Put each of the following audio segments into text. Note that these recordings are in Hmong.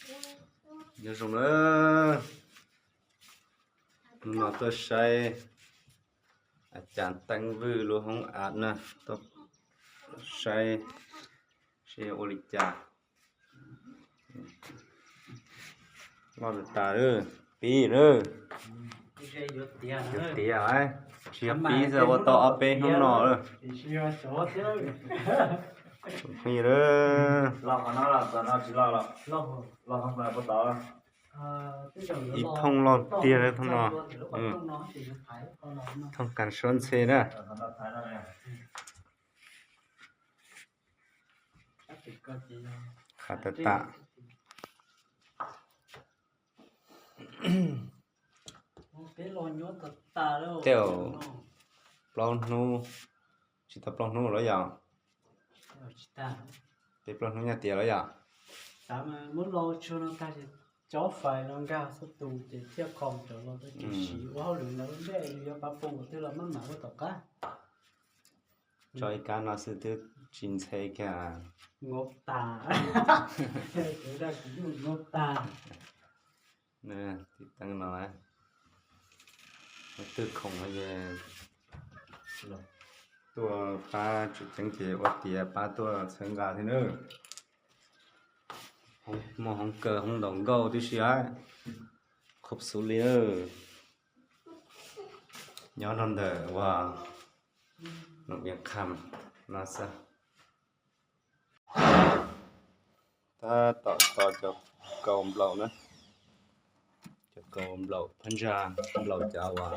Nyob zoo na, hnub no tuaj saib a cas Teeb Vwj lub hoob av na, tuaj saib seb ua li cas. Loj tas tas, pib na. Tiav, tsis yog pib xwb, ua tau ob peb hnub no lawm. Phooj ywg, ib thooj loj tiag li thooj no. Thooj kas suab ntxhe na. Qhav tas tas. Tej zaum plaub hnub, tsis tau plaub hnub lawm yom? Tej plaub hnub nyob tiav lawm yom? Muab lo tshuag no tag ces cob fais no nkag xub tus ces thiaj qhau cov los ces siv ua hauj lwm ntawd, ntshe yus yuav pab poob twg los maj mam ua tom qab. Tso ib kab no xwb twb tsis ntxhe kiag. Ngau tas. Kuv dag kuv yuj ngau tas. Tiv teeb no, twb khoom no ces tuaj pab tseem ceeb ces ua tiav pab tuaj txhawb nqa thiab nawb. Muaj hoob kaw hoob ntaus nkauj tib si, qhuab xub li. Nyob rau ntawm uas Noo Vias Kham no xwb. Tab tom tos cov kaus nplaum na, cov kaus nplaum phab ntsa, nplaum cov uas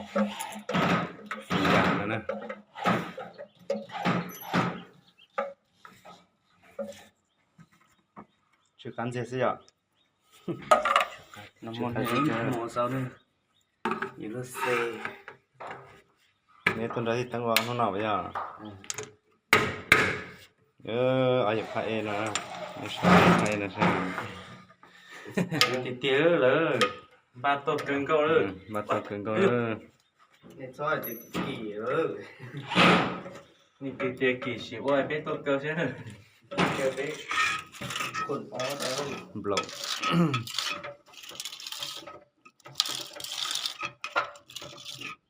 yam no na. Tsw qab ntxiag xwb yom. Neb tuaj nrog Tij Teeb ua hnub no yog? Ob yawm phab ej no, phab ej no tiag tiag lawm, npaj tuaj kawg nkaus lawm. Npaj tuaj kawg nkaus lawm. Nej txhob hais tias kim, nej tiag tias kim sim ua peb tuaj kawg seb. Nplaum.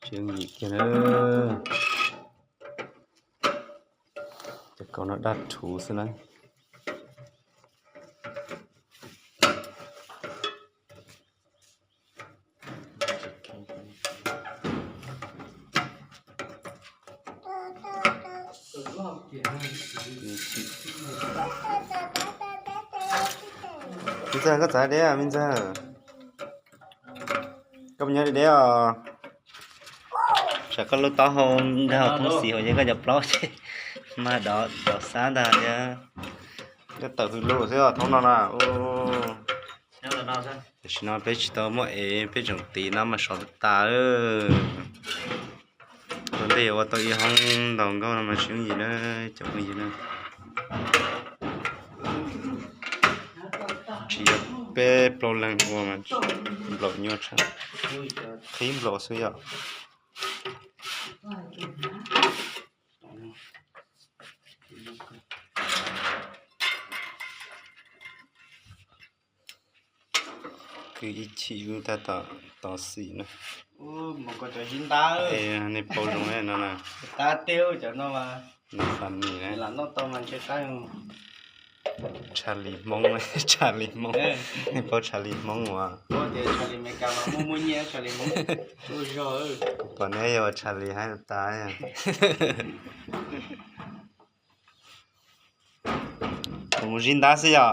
Tseem yim kiag na. Cov kaus no daj rhuv xwb na. Me ntxawg, koj txav deb, me ntxawg. Koj puas nyob deb deb os? Tsam koj lub taub hau nrog thoob xis hauv ces koj cov plaub ces mag dov dov xab ntag thiab. Koj tawm hws lus xwb os thoob no na. Tam sim no peb tsis tau muaj ev, peb tseem tiv no mas sov tas tas. Ua ntej yuav ua tau ib hoob ntaus nkauj no mas sib yim na, cov phooj ywg na. Tsis yog peb plaub leeg ua mas nplaum nyuaj tshaj, qhib nplaum xwb yom. Kwv ib chim tag tom xis na. Nej paub zoo no na. Nws funny na. Tshaj li Hmoob, tshaj li Hmoob. Nej paub tshaj li Hmoob uas, kuv pom neb yog tshaj li haib tas. Kuv mus zib ntab xwb yom,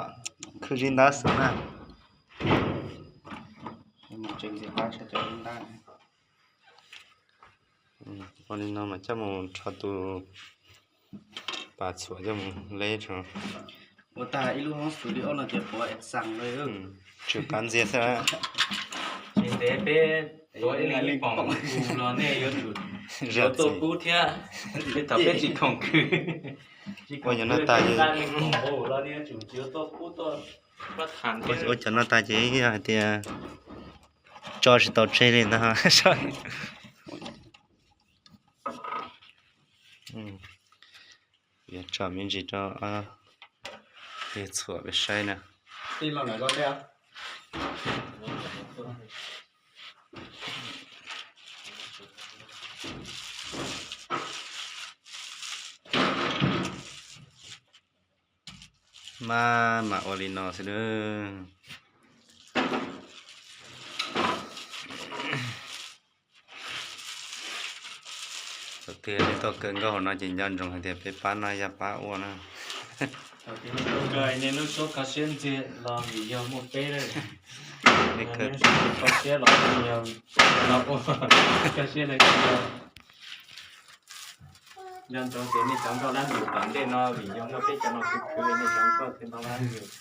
khwv zib ntab xwb na. Ua li no mas coj mus rho tus pas txhuam coj mus leb tso. Ua tag ib lub hoob studio no ces puav exam li. Tsw qab ntxiag xwb. Tsis ntev peb tuav ib leeg ib poom los nej yuav tsum yuav tuaj pub thiab, thaum peb tsis khoom khwv. Ua cov no tas ces, ua cov no tas ces yog hais tias tso tsis tau tseg li ntag. Yuav tso me ntsis rau, txhuam peb saib na. Mas mam ua li no xwb nawb. Thaum twg nej tuaj kawg nkauj hauv no ces nco ntsoov hais tias peb pab noj yaj pab ua na. Nej lub suab kho siab ntxiag los vim yog muaj peb lawm. Nej kho siab los yog los ua kho siab li. Nco ntsoov tias nej cov nkauj lab nus tom ntej no vim yog muaj peb cov no khwv khwv nej cov nkauj thiaj ntau lab nus.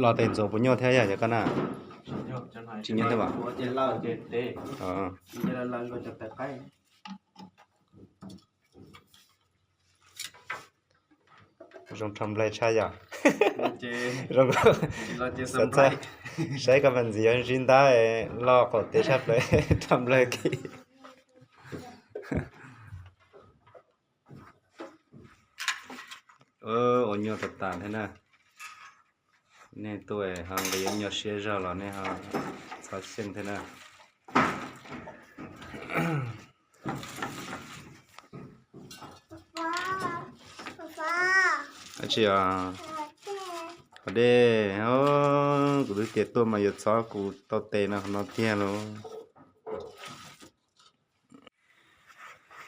Los tes ntxuav puas nyuaj thiab yog cov koj na? Tsis nyuaj thiab as? Zoo rhaj nplaig tshaj yom. Zoo, saib koj mas ntxiv yuav ntsib ntab loj qaum teb tshaj plaws rhaj nplaig kiag. Ua nyuaj tas tas thiab na. Nej tuaj ho nqis yuav nyuaj siab zog los nej ho txhob xyeej thiab na. Tsis, qhov dej, kuv twb tias tuaj mas yuav txhob kuv tau tes no qhov no tiag lauj.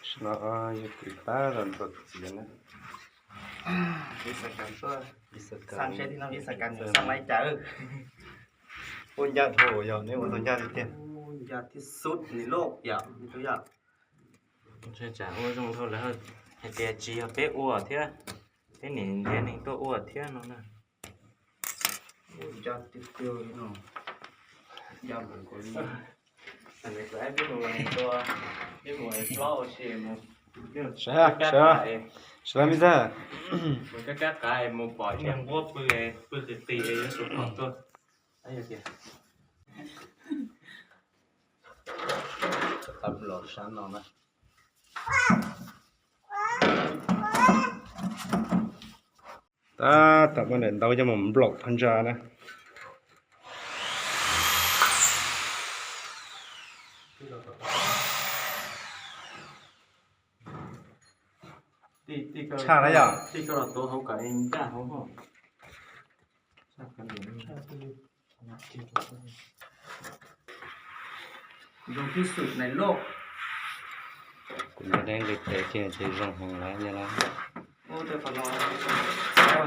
Sim no yog kuv tab tom ntxuav txiav na. Ua ncaj dhau yog neb ua tau ncaj tiag tiag. Ncaj thiab xub ni loj yom. Tsam ua zoo dhau lawm hais tias tsis yog peb ua thiab, peb niam ntiav neeg tuaj ua thiab no na. Ncaj tiag tiag li no. Ncaj npaum nkaus li. Sawv daws, sawv daws, mus kab kab qav mus pom ib niag nquab pw, pw qis qis yuav tsum pom tuaj. Tab los sab no na. Tab tom muab daim ntaub coj mus nplaum phab ntsa na. Tshaj na yom. Zoo tib xwm nais loj. Kuv nqa deb nqis tes kiag ces zoo heev lawm yog lawm. Ua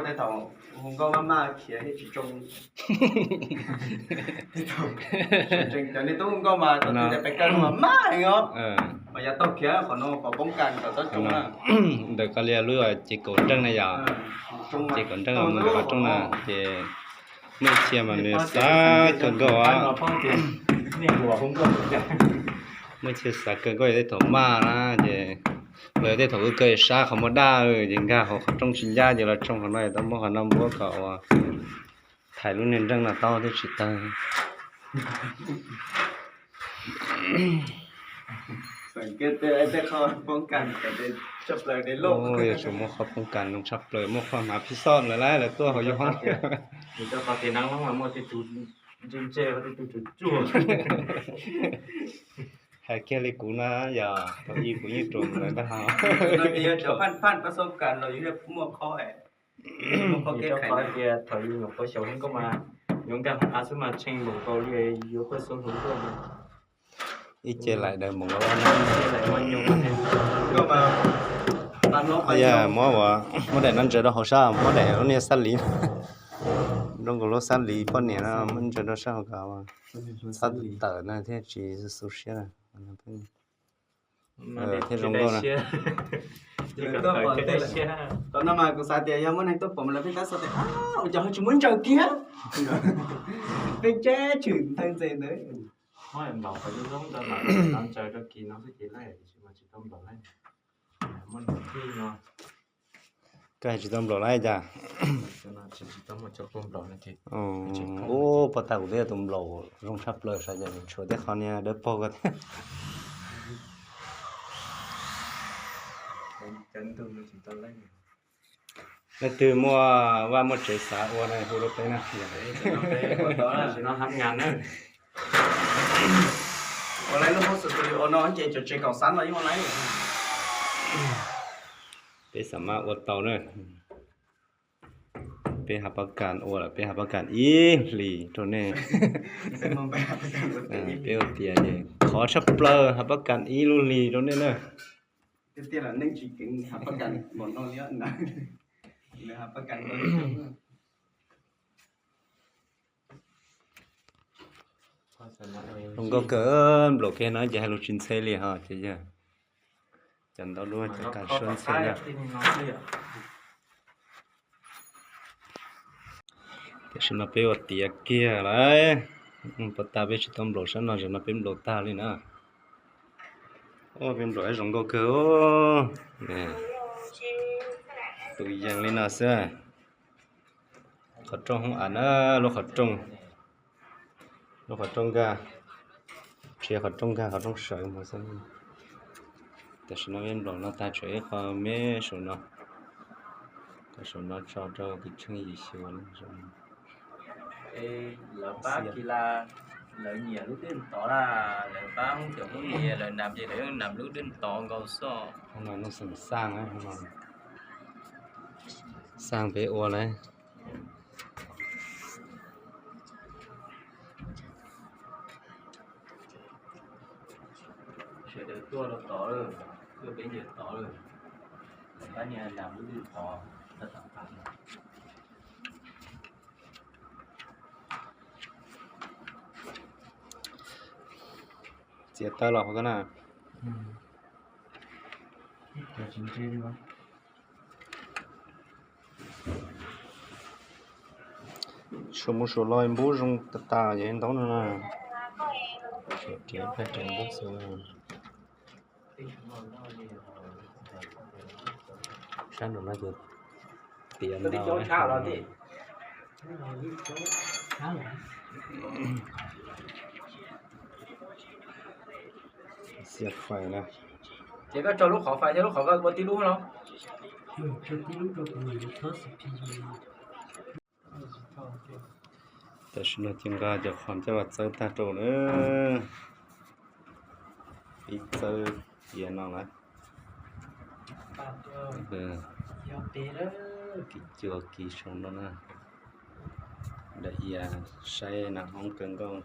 tej thaum hu nkauj maj maj khiav thiaj tsis tsoo. Cov niag tub hu nkauj mas thaum twg tias pes kawg mas maj heev os. Mas yav tau khiav qhov no qhov poob kas kom txhob tsoo na. Ntawm koj li lub ces kaum nreej na yom. Ces kaum nreej los mus ntawm qhov rooj na ces muaj ib txhia mas nws xav kawg nkauj. Muaj ib txhia xav kawg nkauj yog tej thaum maj na ces, los yog tej thaum wb kawg sab qhov muaj daj ces nkag hauv qhov rooj tsis ncaj ces los tsoo qhov no, tau muab qhov no npuab kom ua thaiv lub niag nreej no tau thiaj tsis tawg. Yuav tsum muaj qhov poob kas zoo tshaj plaws, muaj qhov hnav phij xoj lawm lawv tuaj hauv yus hoob. Hais kiag li kuv na yog thaum ub kuv yeej ruam lawv ntag. Tias thaum yus nyuam qhuav xyaum hluas nkauj mas yuav nkag hauv av xwb mas tshee npaum nkaus li yuav pawg xyoob hluas nkauj. Ib ce laim daws npaum nkaus. Yog muab, muab daim no ntsaws rau hauv sab, muab daim lub niag xab liv, nroo nkaus lub xab liv poj niam no muab ntsaws rau sab hauv kom txhob tawm na thiaj tsis xu siab na. Thiaj zoo nkauj na. Thaum no mas kuv xav tias yog muaj neeg tuaj pom lawv pheej tab xav tias ua cas ho tsis muab ntsaws kiag, pheej tseb tshwm ntawd ntxiv ntawd. Koj tsis tau nplaum lawm cas? Ub, pov tas kuv twb yog tus nplaum zoo tshaj plaws sav, ces tshuav tej qhov niag dawb paug ko thiab. Leej twg muaj vaj muaj tsev xav ua na hu rau peb na. Ua lub hauv studio no ces cov tsev kaum xab no yeej ua lawm. Peb xav mas ua tau na. Peb hav pab kas ua lawm, peb hav pab kas ib hlis rau nej. Peb ua tiav es khov tshaj plaws, hav pab kas ib lub hlis rau nej na. Zoo nkauj kawg, nplaum kiag no ces hais lus tsis ntxhe li ho ces yog cov ntau duab cov kas suab ntxhe na. Tam sim no peb ua tiav kiag lawm, pov tas peb tsis tau nplaum sab no, tam sim no peb nplaum tag li na. Peb nplaum zoo nkauj kawg, tus yees li no xwb. Qhov rooj hoob av na, lub qhov rooj, lub qhov rooj nkag, tsis yog qhov rooj nkag, qhov rooj sawv mus xwb. Tam sim no peb nplaum no tag tshuav ib qho me saum no, qhov saum no tso rau kwv tsheej yim xyuas. Lawv pab kis las, lawv nyiam lub dej tod na, lawv pab hoob cov hoob nias lawv nam ces lawv yeej nam lub dej tod nkaus xwb. Xaaj peb ua lawm. Sawv daws tuaj rau tod lawm, tuaj peb nyiam tod lawm, lawv pab nias nam lub dej tod. Txiav tawv los qhov ko na. Suav mus suav los npub zoo tas tas yog ntaub no na. Suav riam paj riam npub xwb. Sab nraum no ces tiav ntau. Xiab fais na. Ces koj tso lub qhov fais thiab lub qhov ko ua tib lub no. Tam sim no ces nqa cov qhov coj los txawb tag rau na. Pib txawb iav no lawm. Kis cua kis saum no na. Daim iav saib nas hoob kawg nkaus.